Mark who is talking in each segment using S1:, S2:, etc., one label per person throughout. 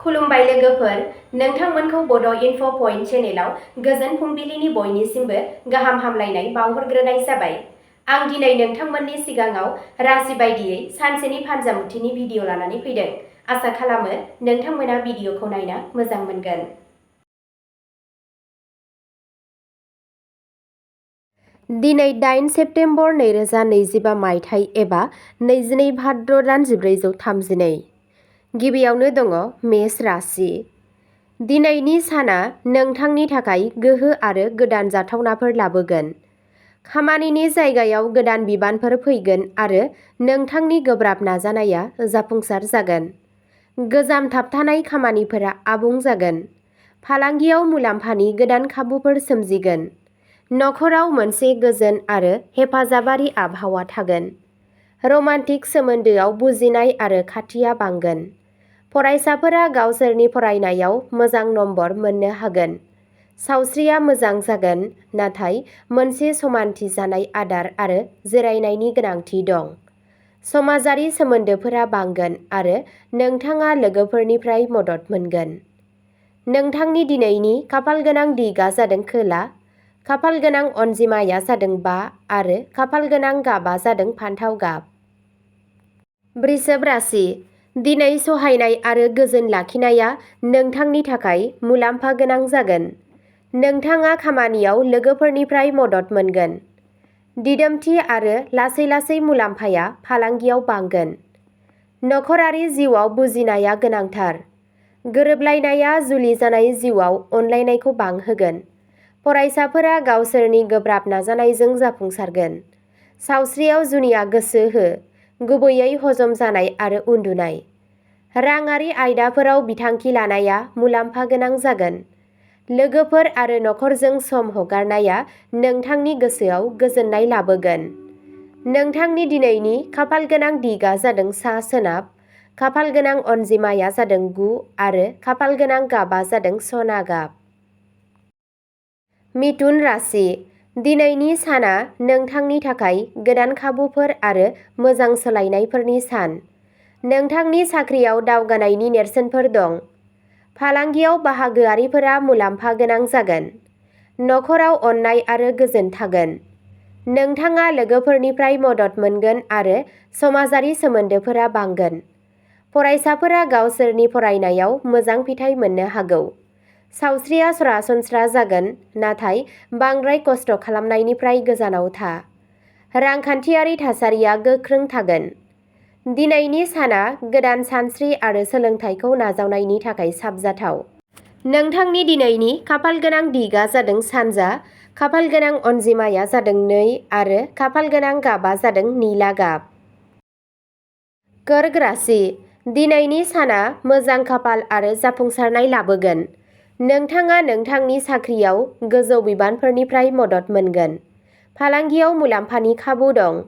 S1: खुलुमबाय लोगोफोर, नोंथांमोनखौ बड' इनफ' पइन्ट चेनेलाव गोजोन फुंबिलिनि बयनिसिमबो गाहाम हामलायनाय बावहरग्रोनाय जाबाय। आं दिनै नोंथांमोननि सिगाङाव राशि बायदियै सानसेनि फानजामुथिनि भिडिअ लानानै फैदों। आसा खालामो नोंथांमोना भिडिअखौ नायना मोजां मोनगोन। दिनै 8 सेप्तेम्बर 2025 मायथाइ एबा 22 भाद्र दान 1432। गिबियावनो दङ मेष राशि। दिनैनि साना नोंथांनि थाखाय गोहो आरो गोदान जाथावनाफोर लाबोगोन। खामानिनि जायगायाव गोदान बिबानफोर फैगोन आरो नोंथांनि गोब्राब नाजानाया जाफुंसार जागोन। गोजाम थाबथानाय खामानिफोरा आबुं जागोन। फालांगियाव मुलाम्फानि गोदान खाबुफोर सोमजिगोन। नखराव मोनसे गोजोन आरो हेफाजाबारि आबहावा थागोन। रमान्टिक सोमोन्दोआव बुजिनाय आरो खाथिया बांगोन। फरायसाफोरा गावसोरनि फरायनायाव मोजां नम्बर मोननो हागोन। सावस्रिया मोजां जागोन, नाथाय मोनसे समानथि जानाय आदार आरो जिरायनायनि गोनांथि दं। समाजारि सोमोन्दोफोरा बांगोन आरो नोंथाङा लोगोफोरनिफ्राय मदद मोनगोन। नोंथांनि दिनैनि खाफालगोनां दिगआ जादों खोला, खाफालगोनां अनजिमाया जादों 5 आरो खाफालगोनां गाबआ जादों फान्थाव गाब। वृषभ राशि। दिनै सहायनाय आरो गोजोन लाखिनाया नोंथांनि थाखाय मुलाम्फा गोनां जागोन। नोंथाङा खामानियाव लोगोफोरनिफ्राय मदद मोनगोन। दिदोमथि आरो लासै-लासै मुलाम्फाया फालांगियाव बांगोन। नखरारि जिउआव बुजिनाया गोनांथार। गोरोबलायनाया जुलि जानाय जिउआव अनलायनायखौ बांहोगोन। फरायसाफोरा गावसोरनि गोब्राब नाजानायजों जाफुंसारगोन। सावस्रियाव जुनिया गोसो हो, गुबैयै हजम जानाय आरो उन्दुनाय। राङारि आयदाफोराव बिथांखि लानाया मुलाम्फा गोनां जागोन। लोगोफोर आरो नखरजों सम हगारनाया नोंथांनि गोसोआव गोजोननाय लाबोगोन। नोंथांनि दिनैनि खाफालगोनां दिगआ जादों सा-सोनाब, खाफालगोनां अनजिमाया जादों 9 आरो खाफालगोनां गाबआ जादों सना गाब। मिथुन राशि। दिनैनि साना नोंथांनि थाखाय गोदान खाबुफोर आरो मोजां सोलायनायफोरनि सान। नोंथांनि साख्रियाव दावगानायनि नेरसोनफोर दं। फालांगियाव बाहागोआरिफोरा मुलाम्फा गोनां जागोन। नखराव अननाय आरो गोजोन थागोन। नोंथाङा लोगोफोरनिफ्राय मदद मोनगोन आरो समाजारि सोमोन्दोफोरा बांगोन। फरायसाफोरा गावसोरनि फरायनायाव मोजां फिथाय मोननो हागौ। सावस्रिया सरासनस्रा जागोन, नाथाय बांद्राय खस्थ' खालामनायनिफ्राय गोजानाव था। रांखान्थियारि थासारिया गोख्रों थागोन। दिनैनि साना गोदान सानस्रि आरो सोलोंथाइखौ नाजावनायनि थाखाय साबजाथाव। नोंथांनि दिनैनि खाफालगोनां दिगआ जादों सानजा, खाफालगोनां अनजिमाया जादों 2 आरो खाफालगोनां गाबआ जादों निला गाब। कर्क राशि। दिनैनि साना मोजां खाफाल आरो जाफुंसारनाय लाबोगोन। नोंथाङा नोंथांनि साख्रियाव गोजौ बिबानफोरनिफ्राय मदद मोनगोन। फालांगियाव मुलाम्फानि खाबु दं।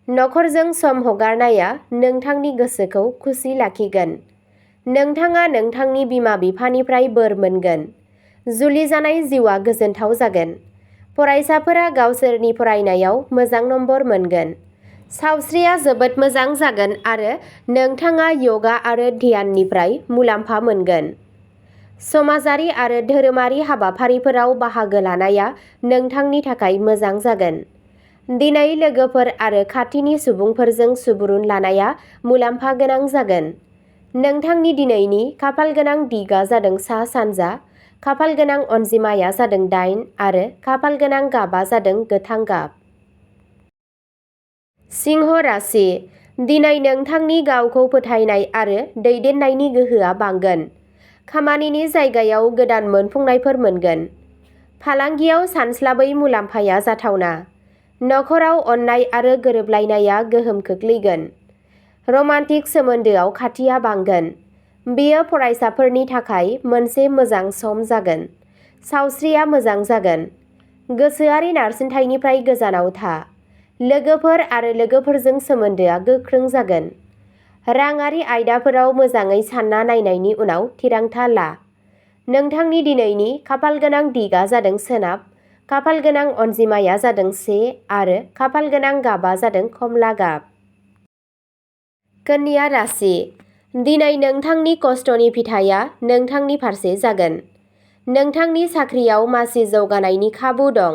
S1: नखरजों सम हगारनाया नोंथांनि गोसोखौ खुसि लाखिगोन। नोंथाङा नोंथांनि बिमा-बिफानिफ्राय बोर मोनगोन। जुलि जानाय जिउआ गोजोनथाव जागोन। फरायसाफोरा गावसोरनि फरायनायाव मोजां नम्बर मोनगोन। सावस्रिया जोबोद मोजां जागोन आरो नोंथाङा यगा आरो ध्याननिफ्राय मुलाम्फा मोनगोन। समाजारि आरो धोरोमारि हाबाफारिफोराव बाहागो लानाया नोंथांनि थाखाय मोजां जागोन। दिनै लोगोफोर आरो खाथिनि सुबुंफोरजों सुबुरुन लानाया मुलाम्फा गोनां जागोन। नोंथांनि दिनैनि खाफालगोनां दिगआ जादों सा-सानजा, खाफालगोनां अनजिमाया जादों 8 आरो खाफालगोनां गाबआ जादों गोथां गाब। सिंह राशि। दिनै नोंथांनि गावखौ फोथायनाय आरो दैदेननायनि गोहोआ बांगोन। खामानिनि जायगायाव गोदान मोनफुंनायफोर मोनगोन। फालांगियाव सानस्लाबै मुलाम्फाया जाथावना। नखराव अननाय आरो गोरोबलायनाया गोहोम खोख्लैगोन। रमान्टिक सोमोन्दोआव खाथिया बांगोन। बेयो फरायसाफोरनि थाखाय मोनसे मोजां सम जागोन। सावस्रिया मोजां जागोन। गोसोआरि नारसिनथायनिफ्राय गोजानाव था। लोगोफोर आरो लोगोफोरजों सोमोन्दोआ गोख्रों जागोन। राङारि आयदाफोराव मोजाङै सानना नायनायनि उनाव थिरांथा ला। नोंथांनि दिनैनि खाफालगोनां दिगआ जादों सोनाब, खाफालगोनां अनजिमाया जादों 1 आरो खाफालगोनां गाबआ जादों खमला गाब। कन्या राशि। दिनै नोंथांनि खस्थ'नि फिथाइया नोंथांनि फारसे जागोन। नोंथांनि साख्रियाव मासि जौगानायनि खाबु दं।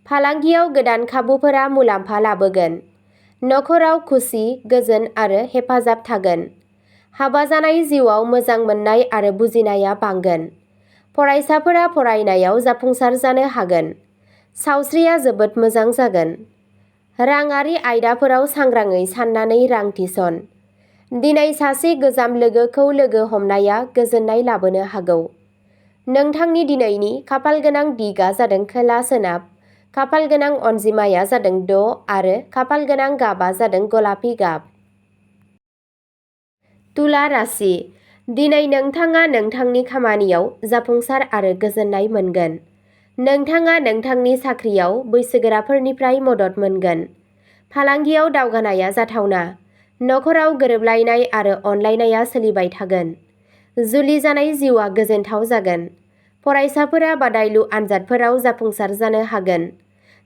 S1: फालांगियाव गोदान खाबुफोरा मुलाम्फा लाबोगोन। नखराव खुसि, गोजोन आरो हेफाजाब थागोन। हाबा जानाय जिउआव मोजां मोननाय आरो बुजिनाया बांगोन। फरायसाफोरा फरायनायाव जाफुंसार जानो हागोन। सावस्रिया जोबोद मोजां जागोन। राङारि आयदाफोराव सांग्राङै साननानै रां थिसन। दिनै सासे गोजाम लोगोखौ लोगो हमनाया गोजोननाय लाबोनो हागौ। नोंथांनि दिनैनि खाफालगोनां दिगआ जादों खोला-सोनाब, खाफालगोनां अनजिमाया जादों 6 आरो खाफालगोनां गाबआ जादों गलापि गाब। तुला राशि। दिनै नोंथाङा नोंथांनि खामानियाव जाफुंसार आरो गोजोननाय मोनगोन। नोंथाङा नोंथांनि साख्रियाव बैसोगोराफोरनिफ्राय मदद मोनगोन। फालांगियाव दावगानाया जाथावना। नखराव गोरोबलायनाय आरो अनलायनाया सोलिबाय थागोन। जुलि जानाय जिउआ गोजोनथाव जागोन। फरायसाफोरा बादायलु आनजादफोराव जाफुंसार जानो हागोन।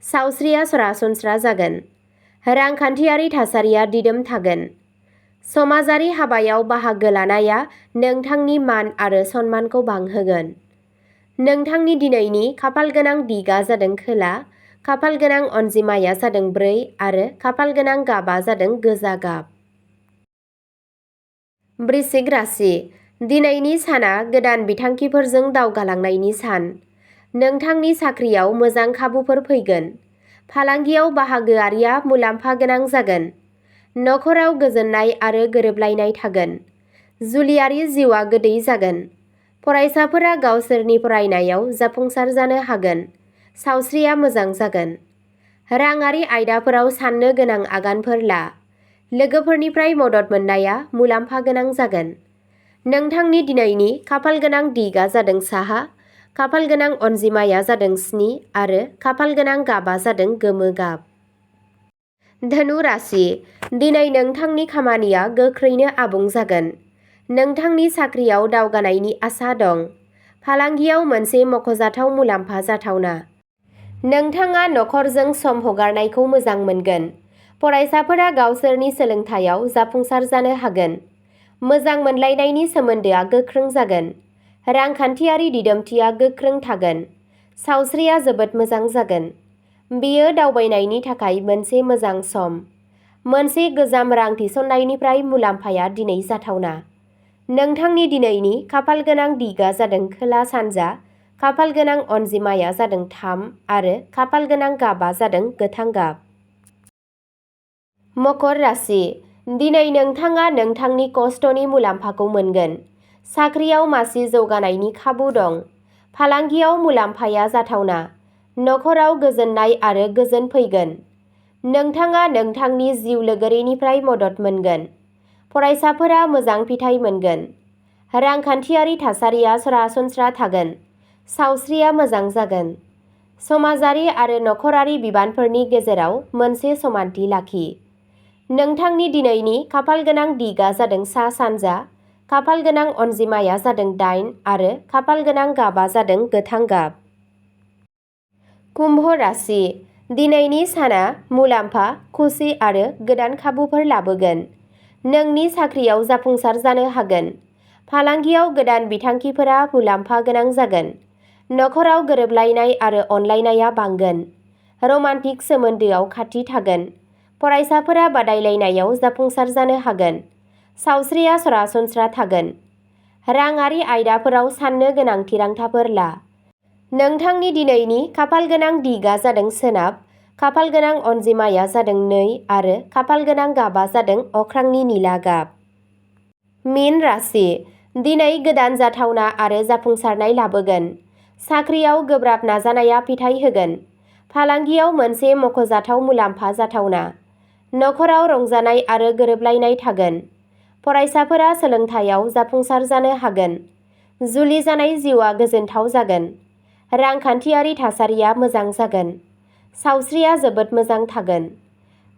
S1: सावस्रिया सरासनस्रा जागोन। रांखान्थियारि थासारिया दिदोम थागोन। समाजारि हाबायाव बाहागो लानाया नोंथांनि मान आरो सन्मानखौ बांहोगोन। नोंथांनि दिनैनि खाफालगोनां दिगआ जादों खोला, खाफालगोनां अनजिमाया जादों 4 आरो खाफालगोनां गाबआ जादों गोजा गाब। वृश्चिक राशि। दिनैनि साना गोदान बिथांखिफोरजों दावगालांनायनि सान। नोंथांनि साख्रियाव मोजां खाबुफोर फैगोन। फालांगियाव बाहागोआरिया मुलाम्फा गोनां जागोन। नखराव गोजोननाय आरो गोरोबलायनाय थागोन। जुलियारि जिउआ गोदै जागोन। फरायसाफोरा गावसोरनि फरायनायाव जाफुंसार जानो हागोन। सावस्रिया मोजां जागोन। राङारि आयदाफोराव साननो गोनां आगानफोर ला। लोगोफोरनिफ्राय मदद मोननाया मुलाम्फा गोनां जागोन। नोंथांनि दिनैनि खाफालगोनां दिगआ जादों साहा, खाफालगोनां अनजिमाया जादों 7 आरो खाफालगोनां गाबआ जादों गोमो गाब। धनु राशि। दिनै नोंथांनि खामानिया गोख्रैनो आबुं जागोन। नोंथांनि साख्रियाव दावगानायनि आसा दं। फालांगियाव मोनसे मख'जाथाव मुलाम्फा जाथावना। नोंथाङा नखरजों सम हगारनायखौ मोजां मोनगोन। फरायसाफोरा गावसोरनि सोलोंथायाव जाफुंसार जानो हागोन। मोजां मोनलायनायनि सोमोन्दोआ गोख्रों जागोन। रांखान्थियारि दिदोमथिया गोख्रों थागोन। सावस्रिया जोबोद मोजां जागोन। बेयो दावबायनायनि थाखाय मोनसे मोजां सम। मोनसे गोजाम रां थिसननायनिफ्राय मुलाम्फाया दिनै जाथावना। नोंथांनि दिनैनि खाफालगोनां दिगआ जादों खोला-सानजा, खाफालगोनां अनजिमाया जादों 3 आरो खाफालगोनां गाबआ जादों गोथां गाब। मकर राशि। दिनै नोंथाङा नोंथांनि खस्थ'नि मुलाम्फाखौ मोनगोन। साख्रियाव मासि जौगानायनि खाबु दं। फालांगियाव मुलाम्फाया जाथावना। नखराव गोजोननाय आरो गोजोन फैगोन। नोंथाङा नोंथांनि जिउ लोगोरिनिफ्राय मदद मोनगोन। फरायसाफोरा मोजां फिथाय मोनगोन। रांखान्थियारि थासारिया सरासनस्रा थागोन। सावस्रिया मोजां जागोन। समाजारि आरो नखरारि बिबानफोरनि गेजेराव मोनसे समानथि लाखि। नोंथांनि दिनैनि खाफालगोनां दिगआ जादों सा-सानजा, खाफालगोनां अनजिमाया जादों 8 आरो खाफालगोनां गाबआ जादों गोथां गाब। कुम्भ राशि। दिनैनि साना मुलाम्फा, खुसि आरो गोदान खाबुफोर लाबोगोन। नोंनि साख्रियाव जाफुंसार जानो हागोन। फालांगियाव गोदान बिथांखिफोरा मुलाम्फा गोनां जागोन। नखराव गोरोबलायनाय आरो अनलायनाया बांगोन। रमान्टिक सोमोन्दोआव खाथि थागोन। फरायसाफोरा बादायलायनायाव जाफुंसार जानो हागोन। सावस्रिया सरासनस्रा थागोन। राङारि आयदाफोराव साननो गोनां थिरांथाफोर ला। नोंथांनि दिनैनि खाफालगोनां दिगआ जादों सोनाब, खाफालगोनां अनजिमाया जादों 2 आरो खाफालगोनां गाबआ जादों अख्रांनि निला गाब। मीन राशि। दिनै गोदान जाथावना आरो जाफुंसारनाय लाबोगोन। साख्रियाव गोब्राब नाजानाया फिथाय होगोन। फालांगियाव मोनसे मख'जाथाव मुलाम्फा जाथावना। नखराव रंजानाय आरो गोरोबलायनाय थागोन। फरायसाफोरा सोलोंथायाव जाफुंसार जानो हागोन। जुलि जानाय जिउआ गोजोनथाव जागोन। रांखान्थियारि थासारिया मोजां जागोन। सावस्रिया जोबोद मोजां थागोन।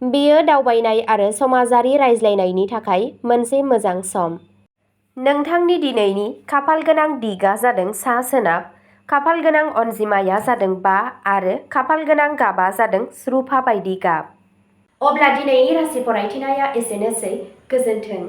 S1: बेयो दावबायनाय आरो समाजारि रायज्लायनायनि थाखाय मोनसे मोजां सम। नोंथांनि दिनैनि खाफालगोनां दिगआ जादों सा-सोनाब, खाफालगोनां अनजिमाया जादों 5 आरो खाफालगोनां गाबआ जादों रुफा बायदि गाब। अब्ला दिनैनि राशि फरायथिनाया एसेनोसै। गोजोन्थों।